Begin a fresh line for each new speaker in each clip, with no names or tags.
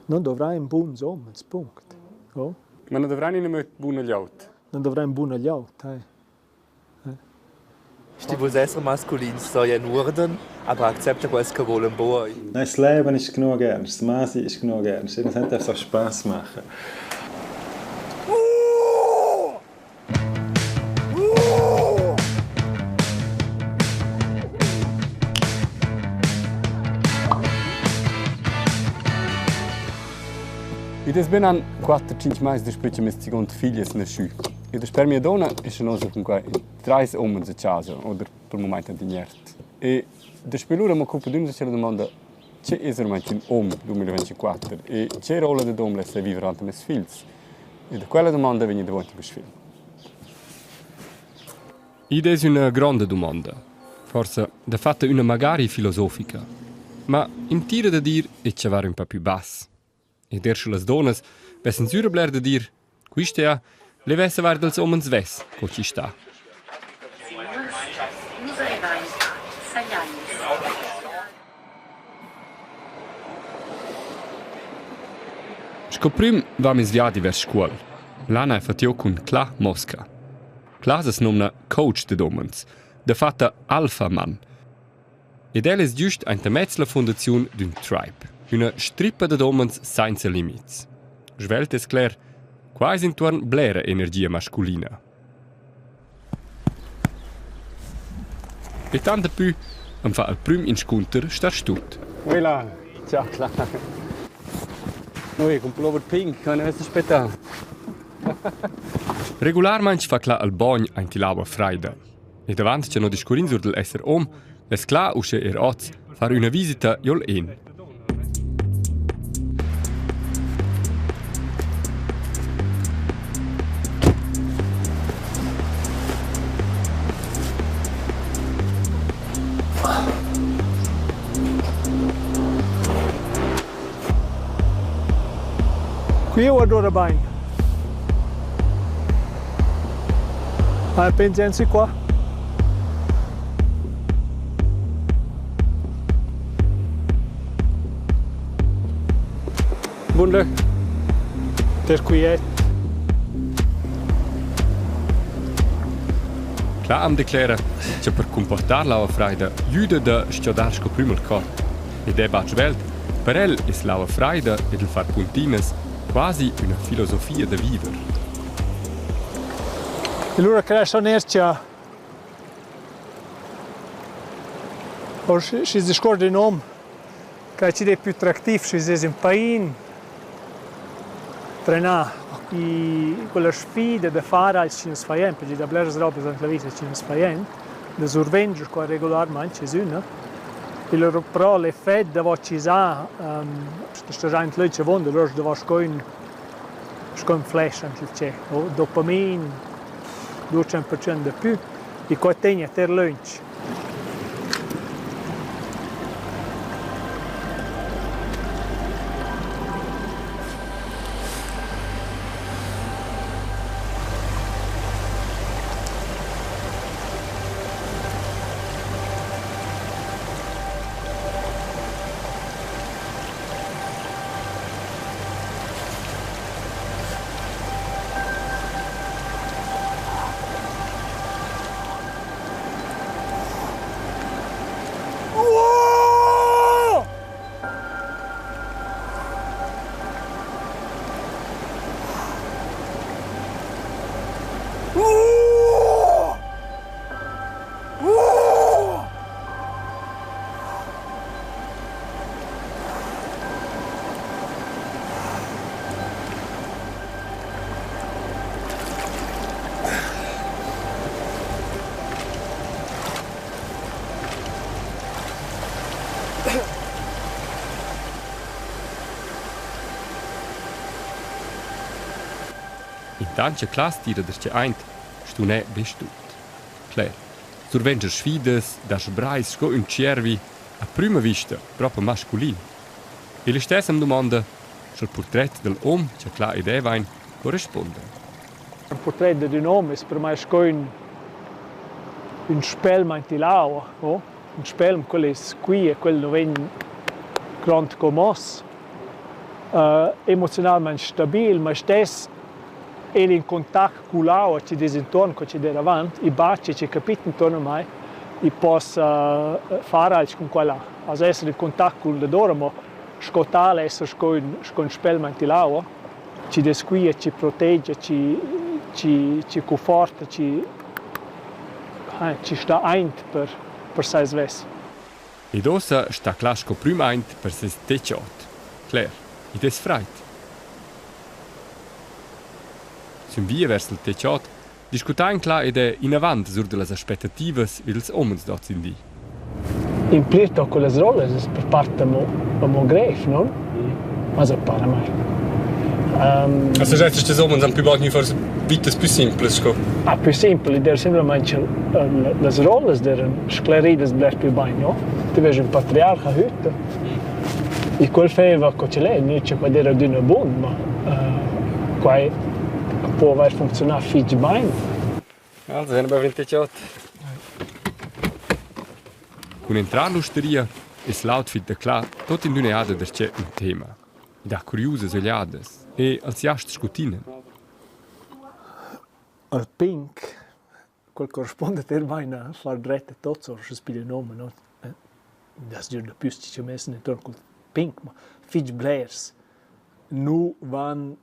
Non dovrain buns homens, punct. Oh.
Ma non dovrain ina buna glieud?
Non dovrain buna glieud, hey.
Sch'ti vuls esser masculin, stoi en uorden, aber accepta quels che volan buc.
Nein, das Leben ist genug ernst, das Masi ist genug ernst. Irgendwann darf es auch Spass machen.
Id es ben an quatter tschinch mais daspö cha meis seguond figl es naschü. Ed sper mia donna eschan nus cunquai in trais umens a chasa oder pel mumaint ad ignert. E daspö lura m'occupa d'üna tschella dumonda: Che es ormai ün hom 2024 e che rolla dad hom lessa viver ante meis figls? E da quella domanda vegn davant in quist film. Id es üna gronda dumonda, forsa dafatta üna magari filosofica, ma i'm tira da dir e chavar ün pa pü bass. Ed er sche las dunnas vessan sura bler da dir, quista ja levess avair dals umens vess co chi sta. Sco prüm va meis viadi vers Scuol. Là n'haja fat giò cun Cla Mosca. Cla as nomna coach dad umens, dafatta alfaman. Ed el es güst aintamez la fundaziun d'ün tribe, üna strippa dad homens sainza limits. Svelt es cler, qua es intuorn blera energia masculina. E tant dapü am fa il prüm inscunter star stut. Quella, ciao Cla. Ui, cun pullover pink, che avessi aspettà. Regularmaing fa Cla il bogn aint ill'aua fraida. E davant cha no discurrin sur dal esser hom, es cla uschè eir hoz far üna visita giò'l En.
Qui guarda bain. Ah, pensi anzi qua.
Bun di.
Der quiet.
Cla am declera cha per cumportar l'aua fraida güda da s-chodar sco prüm il corp. Ed è bat svelt, per el es l'aua fraida ed il far puntinas quasi üna filosofia da viver.
E lura crescha nercha o schi discuorda ün hom che chi'd es plü attractiv schi es ün pain trenà i quella sfida da far alch chi nu's fa jent, perché da bleras robas aint la vita chi nu's fa jent, da survendscher qua regularmaing es üna. E lura però l'effet davo chi s'ha sta già in löc avuonda, lura davo sco ün sco ün flash aint il tschè, o dopamin, 200% dapü e qua tegna ter lönch.
Intant cha Clas tira darcheu aint, stun eu be stut. Cler, survendscher sfidas da sbrais sco ün tschiervi a prüma vista propa masculin. E listess am dumonda, scha'l purtret dal hom cha Cla ed eu vain correspuonda.
Ün purtret dad ün hom es per mai sco ün ün spelm aint ill'aua, o? Ün spelm, quel es qui e quel nu vegn grond commoss. Emoziunalmaing stabil, ma stess el in contact cull'aua chi dess intuorn co chi d'eira avant, i bacia chi capit intuorn a mai, i possa far alch cun quella. Also esser in contact cul dadora, mo sco tal esser sco ün sco ün spelm aint ill'aua, chi dess quia, chi protegia, chi chi chi cufforta, chi chi sta aint per per sai svess.
Ed uossa sta Cla sco prüm aint per seis tetg ot. Cler, id es fraid. Sün via vers il tetg ot discutain Cla ed eu inavant sur da las aspettativas vi dals homens d'hozindi.
In pli tocca las rollas es per part amo amo grev, no? Also para mai.
Also schätzt du, dass homens han plü bod gnü forsa vitas plü simplas sco?
Ah, plü simpel, id eira simplamaing cha las rollas d'eiran scleridas bler plü bain, no? Ti vest ün patriarcha hütta e quel faiva co ch'el è, gnü cha quai d'eira adüna bun, ma quai po avair funcziunà fich bain.
Also, haben wir 28. Cun entrar l'usteria es l'outfit da Cla tot in d'üna jada darcheu ün tema. I dà curiusas ögliadas e als giasts scutinan.
Al pink, quel corresponda ter bain a far dret a tots, o sche piglia nom, no? Das gir da püs chi messen intuorn cul pink, ma fich blers nu van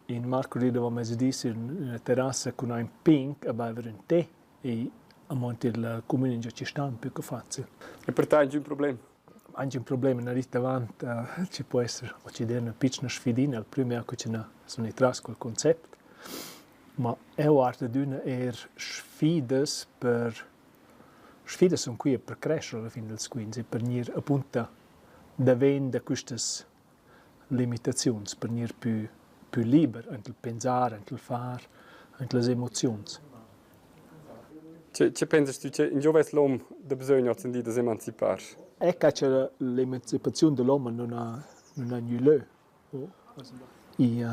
In marcurdi davomezdi sün üna terrassa cun aint pink a baiver ün te e amo ant il cumün ingio chi stan plü co facil.
E per te ingün problem?
Aunch ün problem üna dit davant chi po esser o chi der üna pitschna sfidina al prüm eau che na sun i tras cul concept. Ma eu guard adüna eir sfidas per sfidas sun quia per crescher alla fin dals quints e per gnir apunta davent da quistas limitaziuns per gnir pü pü liber aint il pensar, aint il far, aint las emoziuns.
Che, che pensas tü, che ingio vess l'hom da bisögn hozindi da s'emancipar?
È ca cha l'emancipaziun da l'hom nun ha nun ha gnü lö. I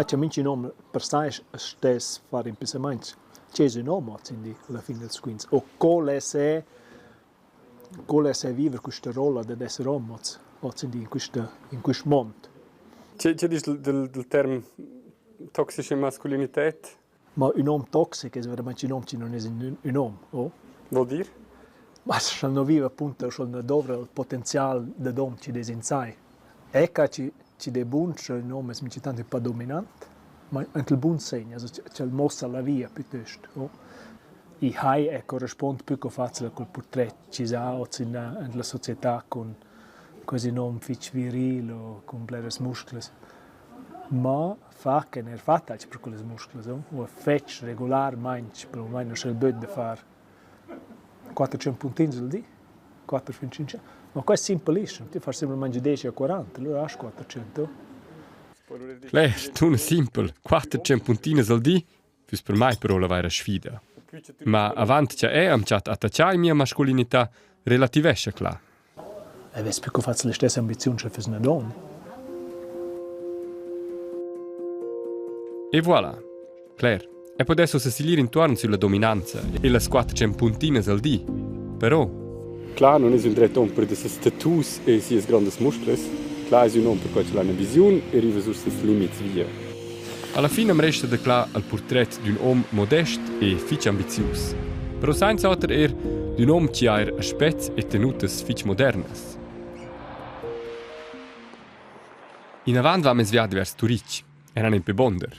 cha minchün hom per sai stess far impissamaints. Che es ün hom hozindi alla fin dals quints? O co less el Co less ei viver quista rolla dad esser hom hoz hozindi in quista in quist mond?
Che, che disch del, del term toxische Maskulinität?
Ma ün hom toxic es veramaing ün hom chi nun es ün ün hom, o?
Vuol dir?
Ma sch'el nu viva apunto, sch'el nu dovra il potenzial dad hom chi'd es in sai. E ca chi chi'd es bun scha ün hom es minchatant ün pa dominant, ma aint il bun segn, also ch'el muossa la via pütöst, o? I hai e correspond plü co facil cul purtret chi s'ha hoz in en la società cun quasi nom fich viril o cun bleras musclas. Ma fa che neir fat alch per quellas musclas, o? U fetsch regularmaing, per il mumaint nu scha il böt da far 400 puntins al di, quatter fin tschintg. Ma quai es simpelischem, ti fas simplamaing desch a 40, lura hast 400.
Cler, tuna simpel, 400 puntinas al di füss per mai però la vaira sfida. Ma avant cha eu am chat attachà in mia masculinità, relativescha Cla.
E vess più che fatg la stessa ambiziun sche füss üna donna.
E voilà. Cler, e pudess ussa siglir intuorn sulla dominanza e las 400 puntinas al di. Però Cla non es ün dret hom per da ses tattoos e sias grondas musclas. Cla es ün hom per quai ch'el ha üna visiun e riva sur ses limits via. Alla fin am resta da Cla il purtret d'ün hom modest e fich ambizius. Però sainz'oter eir d'ün hom chi ha eir aspets e tenutas fich modernas. Inavant va meis viadi vers Turich. Eran in pe bonder.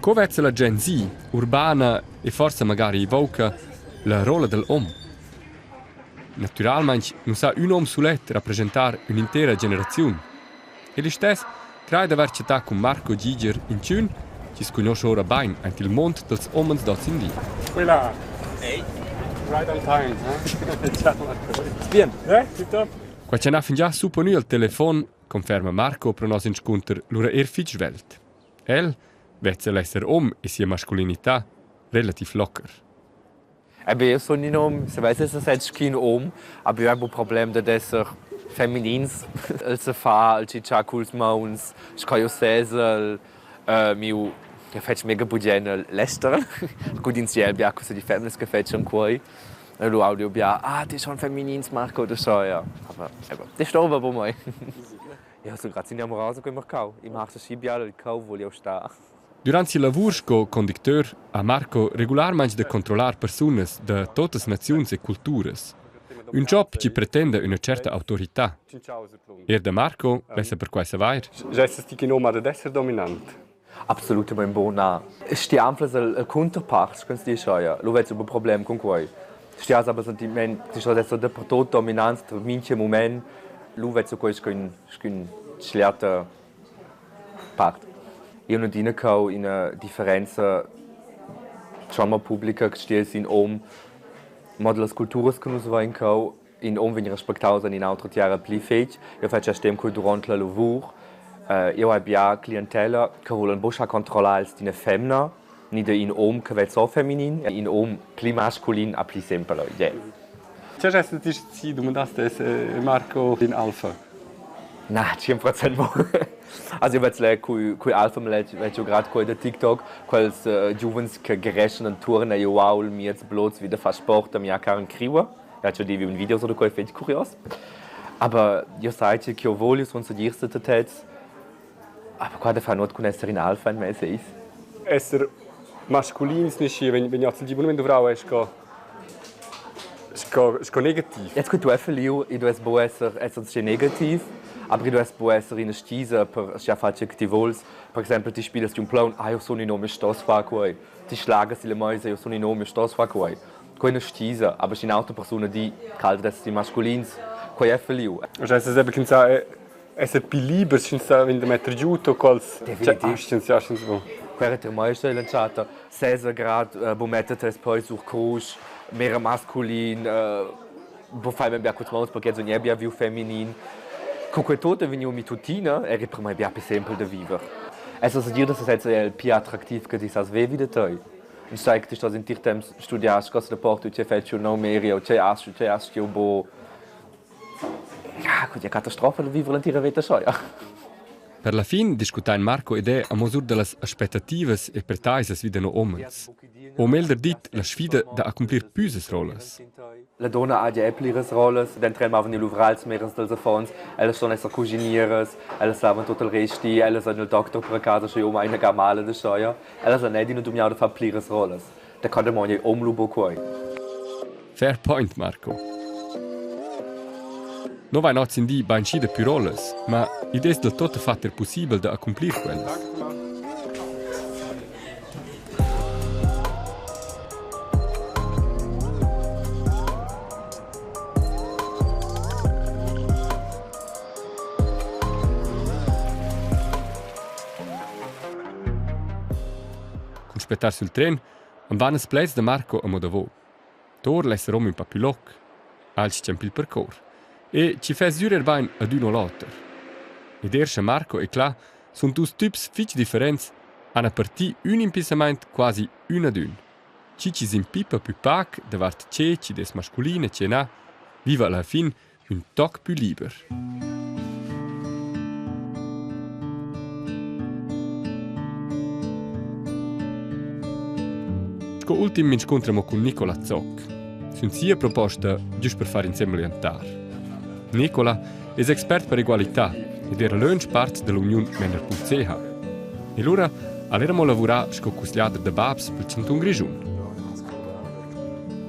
Co vezza la Gen Z, urbana e forsa magari woke, la rolla del hom? Natüralmaing nu sa ün hom sulet rapreschantar ün'intera generaziun. E listess crai d'avair chattà cun Marco Giger inchün chi's cugnuoscha ora bain aint il muond dals homens d'hozindi. Quella!
Hey.
Right on time, eh? Ciao Marco.
Bien.
Eh, tipptopp. Qua c'è n'ha fingià supponü al telefon conferma Marco pro nos inscunter lura eir fich svelt. El vezza l'esser hom e sia masculinità relativ locker.
Eben, io sun ün hom, se vess es setsch ch'ün hom, aber io habe problem dad esser feminins. El se fa, el tschitscha culs mauns, sco io sesel, miu io fetsch mega bugen l'ester, cun in ciel bia cussa di femnas che fetschan quei. E lu audio bia, ah, ti schon feminins, Marco, das so, ja. Aber eben, das sto aber mai. Ja, so grad innamorato quei mercau. Ich mache schi bial il cau voglio star.
Durant sia lavur sco conductur ha Marco regularmaing da controllar persunas da totas naziuns e culturas. Ün job chi pretenda üna tscherta autorità. Eir da Marco lessa perquai savair.
Gessas ti che num ha dad esser dominant?
Absolutamain buna. Sti anflas el cunterpart, sco ins di schia. Lu vez un problem cun quei. Sti has aber sentiment, ti sto esser dapertut dominant mincha mument. Lu vez quei sco ün sco ün schliata part. Eu nun adina ch'eu ina differenza dschamma publica che sties in hom, mo dallas culturas che nus vain cheu, in hom vegn respectaus en in'autra tiara pli fetg. Eu fetsch gest temps duront la lavur. Eu hai bia clientella che vulan buca controllar els d'ina femna ni da in hom che vez o feminin, in hom pli masculin a pli sempel. Yeah.
Tge resta ti si dumandaste Marco in alfa?
Na, 100% mo. Also io vez cui cui alfa me vec grad quei da TikTok, quels giuvens che greschan entuorn e uaul miez blots wie da fa sport a mia cara criua. Ja schon die un videos oder quei fetg curios. Aber io sai che io voglio son segir da tets. Aber qua da far nuot cun esser in alfa in mez eis.
Esser masculins nischi vegn vegn oz il di bunament duvrau è sco sco sco negativ.
Jetzt cu tu feliu, i duess bo esser esser schi negativ, aber i duess bo esser ina stgisa per schia far tge che ti vols. Per exempel ti spilas giun plaun, ah, io sun in hom, io stos far quei. Ti schlagas illa meisa, io sun in hom, io stos far quei. Quei è una stgisa, aber sch'in'autra persuna di, calda d'esser masculins, quei è feliu.
Cioè, se sempre ch'ins sa esser pli libers, sch'ins sa vegn da metter giu to quals
Definitiv.
scienziats bo.
Quella ter mai sta lanciata. Sesa grad bo metter tes poi sur crusch, mera masculin, bo fai ben bia culs mauns perché sun bia viu feminin. Con quei tot è vegniu mi tuttina, eri per mai bia più sempel da viver. Es also dir, dass es jetzt il più attraktiv che ti sas vevi da toi. Und sai che ti stos in tir temps studiar scossa da porto, che fetsch no meri, o che hast, che hast io bo. Ja, quella catastrofa da vivere l'entira veta soia.
Per la fin discutain Marco ed eu amo sur da las aspettativas e pretaisas vi da no homens. O meglder dit, la sfida da accumplir püsas rollas.
La donna ha gia pliras rollas, dentro mavan i luvrals meras dels affons, ellas ston esser cuginieras, ellas lavan tot il resti, ellas han il doctor per casa, sche jeu ina ga mala da scheia. Ellas han adina dumiau da far pliras rollas. Da kann der Mann om lu buc quei.
Fair point, Marco. No vain hoz in di bainschi da pü rollas, ma id es del tuottafat eir pussibel da accumplir quellas. Cun spettar sül tren am van ils pleds da Marco amo davo. Tor less rom ün pa pü loc, alch temp il percor. E chi fess sür eir bain ad ün o l'oter. Ed eir scha Marco e Cla sun duos tips fich differents, han a parti ün impissamaint quasi ün ad ün. Chi chi s'impipa pü pac davart che chi'd es masculin e che na, viva alla fin ün toc pü liber. Sco ultim m'inscuntra mo cun Nicola Zogg. Sün sia proposta giust per far insembel jantar. Nicola es expert per egualità ed era lönch part da l'uniun Männer.ch. E lura al era mo lavurà sco cusgliader da babs pel chantun Grischun.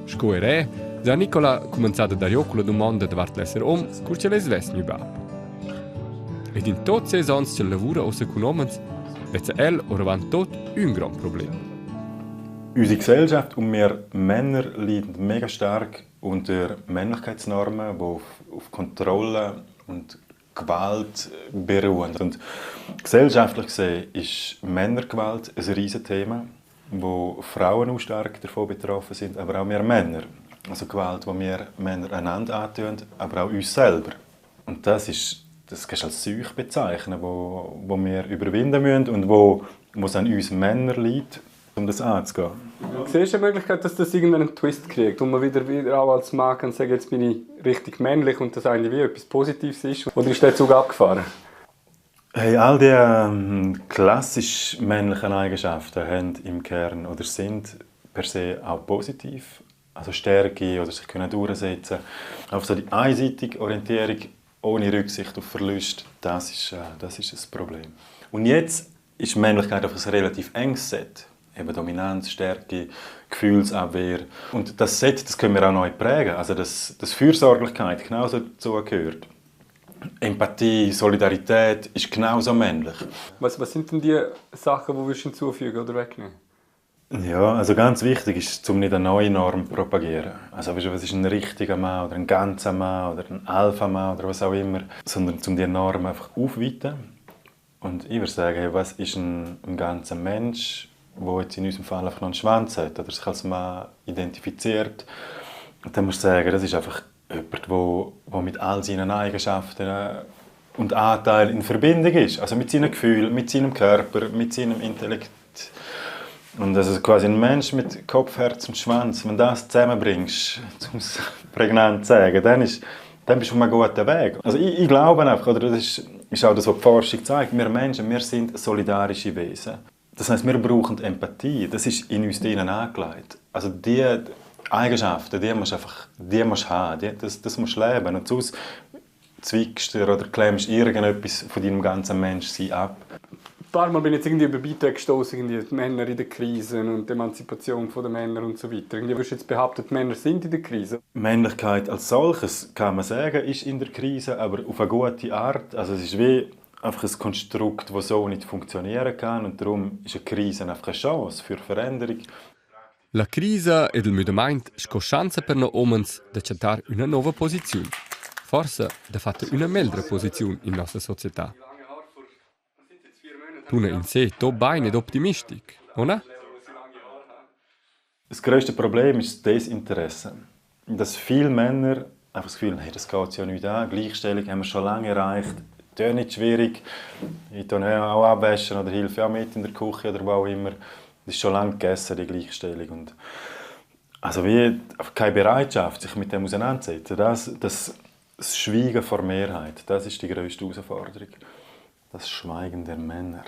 Sco er è, ha Nicola cumenzà da dar giò culla dumonda davart l'esser hom cur ch'el es svess gnü bap. Ed in tot ses ons ch'el lavura ussa cun homens, vezza el oravant tot ün grond problem.
Unsere Gesellschaft und wir Männer leiden mega stark unter Männlichkeitsnormen, die auf, auf Kontrolle und Gewalt beruhen. Und gesellschaftlich gesehen ist Männergewalt ein Riesenthema, wo Frauen auch stark davon betroffen sind, aber auch wir Männer. Also Gewalt, die wir Männer einander antun, aber auch uns selber. Und das ist, das kannst du als Seuche bezeichnen, wo, wo wir überwinden müssen und wo, wo es an uns Männer liegt, um das anzugehen.
Siehst du eine Möglichkeit, dass das irgendeinen Twist kriegt und man wieder, wieder auch als Mann kann sagen, jetzt bin ich richtig männlich und das eigentlich wie etwas Positives ist? Oder ist der Zug abgefahren?
Hey, all die klassisch männlichen Eigenschaften haben im Kern oder sind per se auch positiv. Also Stärke oder sich können durchsetzen. Einfach so die einseitige Orientierung ohne Rücksicht auf Verlust, das ist, das ist ein Problem. Und jetzt ist Männlichkeit einfach ein relativ enges Set. Eben Dominanz, Stärke, Gefühlsabwehr. Und das Set, das können wir auch neu prägen. Also das, das Fürsorglichkeit genauso dazu gehört. Empathie, Solidarität ist genauso männlich.
Was, was sind denn die Sachen, die du hinzufügen oder wegnehmen?
Ja, also ganz wichtig ist, um nicht eine neue Norm zu propagieren. Also weißt du, was ist ein richtiger Mann oder ein ganzer Mann oder ein Alpha-Mann oder was auch immer, sondern um die Norm einfach aufweiten. Und ich würde sagen, hey, was ist ein, ein ganzer Mensch, der jetzt in unserem Fall einfach noch einen Schwanz hat oder sich als Mann identifiziert. Und dann musst du sagen, das ist einfach jemand, der, der mit all seinen Eigenschaften und Anteilen in Verbindung ist. Also mit seinen Gefühlen, mit seinem Körper, mit seinem Intellekt. Und also quasi ein Mensch mit Kopf, Herz und Schwanz, wenn du das zusammenbringst, um es prägnant zu sagen, dann, ist, dann bist du auf einem guten Weg. Also ich, ich glaube einfach, oder das ist, ist auch das, was die Forschung zeigt, wir Menschen, wir sind solidarische Wesen. Das heißt, wir brauchen Empathie, das ist in uns drinnen angelegt. Also die Eigenschaften, die musst du einfach, die musst du haben, die, das, das musst du leben. Und sonst zwickst du oder klemmst irgendetwas von deinem ganzen Menschsein ab.
Ein paar Mal bin ich jetzt irgendwie über Beiträge gestoßen, irgendwie die Männer in der Krise und die Emanzipation der Männer und so weiter. Irgendwie würdest du jetzt behaupten, die Männer sind in der Krise?
Männlichkeit als solches, kann man sagen, ist in der Krise, aber auf eine gute Art. Also es ist wie einfach ein Konstrukt, das so nicht funktionieren kann und darum ist eine Krise einfach eine Chance für Veränderung.
La crisa ed il müdamaint sco schanza per no homens da chattar üna nouva posiziun. Forsa dafatta üna meglra posiziun in nossa società. Tuna in se to bain ed optimistic, o na?
Das größte Problem ist das Desinteresse. Dass viele Männer einfach das Gefühl haben, hey, das geht ja nicht an, Gleichstellung haben wir schon lange erreicht, das ist nicht schwierig, ich tue auch abwaschen oder helfe auch mit in der Küche oder wo auch immer. Das ist schon lange gegessen, die Gleichstellung. Und also wie keine Bereitschaft, sich mit dem auseinanderzusetzen. Das, das, das Schweigen vor Mehrheit, das ist die grösste Herausforderung. Das Schweigen der Männer.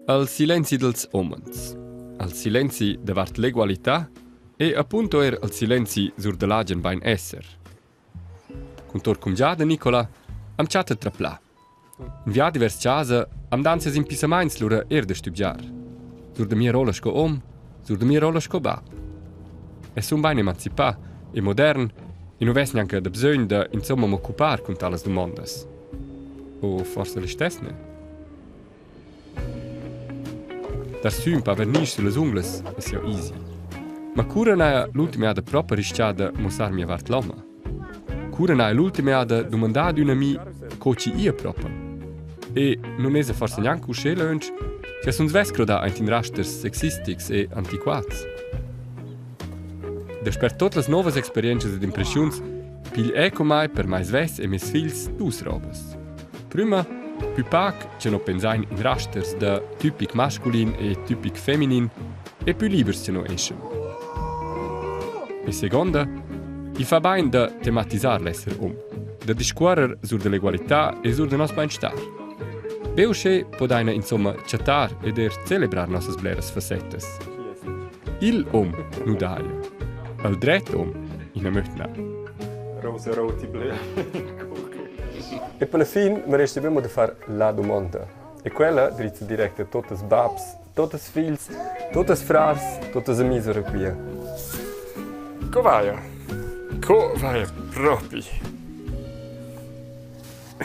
Al silenzi dels homens. Al silenzi davart l'egualità e appunto er al silenzi sur de l'agen bain esser. Cun tor cumgià da Nicola am chatta traplà. In viadi vers casa am dan ses impissamaints lura er da stübgiar. Sur de mia rolla sco hom, sur de mia rolla sco bab. E sun bain emancipà e modern e nu vess gnanca da bsögn da insomma m'occupar cun talas dumondas. O forsa listess ne? Dar sü ün pa vernisch sulle unglas es ja easy. Ma cura n'haja l'ultima jada propa ris-chà da muossar mia vart lomma? Cura n'haja l'ultima jada dumandà ad ün ami co chi ia propa? E nun esa forsa gnanca uschè lönch ch'eu sun svess crodà aint in rasters sexistics e antiquats. Dasper tuot las nouvas experienzchas ed impreschiuns pigl eu con mai per mai svess e meis figls duos robas. Prüma, pü pac cha no pensain in rasters da tipic masculin e tipic feminin e pü libers cha no eschan. E seguonda, i fa bain da tematisar l'esser hom, da discuorrer sur da l'egualità e sur da nos bainstar. Be uschè podaina insomma chattar ed eir celebrar nossas bleras facettas. Il hom nu daja. Al dret hom ina möd na.
Rosa roti bleu.
E per la fin mi resta be da far la domanda. E quella drizza direct a totes babs, totes figls, totes frars, totes amis ora quia. Co vaja? Co vaja propi?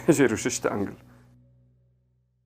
Es ero usche stangel.